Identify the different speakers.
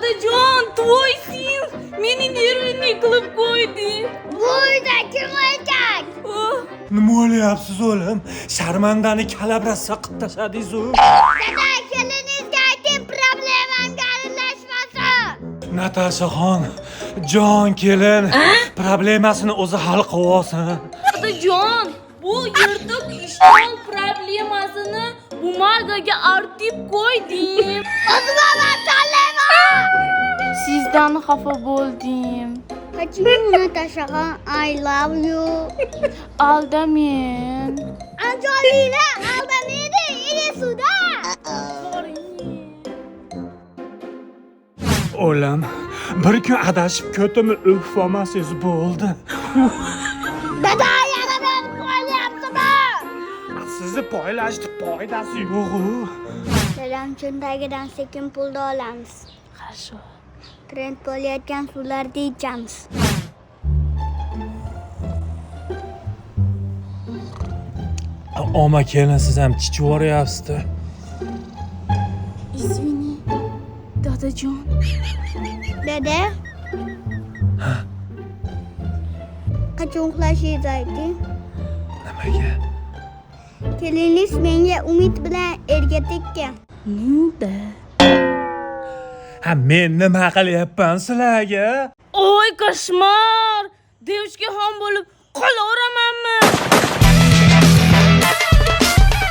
Speaker 1: Dadajon, твой сын meni нервный qilib qo'ydi.
Speaker 2: Bu uyda kim erkak?
Speaker 1: Oh,
Speaker 3: Nima o'lyapsiz o'g'lim? Sharmandani kalabrassa qilib tashladingiz-u.
Speaker 2: Dada, keliningizga ayting, problemamga aralashmasin.
Speaker 3: Natashaxon, jon kelin, problemasini o'zi hal qilib olsin.
Speaker 1: Dadajon, bu yirtiq ishton problemasini бумага ga artib qo'ydim.
Speaker 2: O'zim olib tanlayman.
Speaker 1: Sizdan xafa bo'ldim.
Speaker 2: Почему, Natashaxon, I love you?
Speaker 1: Aldamen.
Speaker 2: Anjolina aldamaydi, иди сюда.
Speaker 3: O'g'lim, bir kun adashib ko'timni o'pib olmasangiz bo'ldi.
Speaker 2: Dada, yana meni qo'yyapsizmi?
Speaker 3: Sizni poylashni foydasi yo'q-u.
Speaker 2: Dadam cho'ntagidan sekin pulni olamiz.
Speaker 1: Хорошо.
Speaker 2: Trend bo'layotgan suvlarni ichamiz.
Speaker 3: Oma kelin, siz ham chichib yuboryapsiz-da.
Speaker 1: Извини, dadajon.
Speaker 2: Dada? Qachon uxlashingizni ayting.
Speaker 3: Nimaga?
Speaker 2: Keliningiz menga umid bilan erga tekkan.
Speaker 1: Ну да.
Speaker 3: Ha, men nima qilyapman sizlarga?
Speaker 1: Oy, кошмар! Девочка xon bo'lib qolaveramanmi?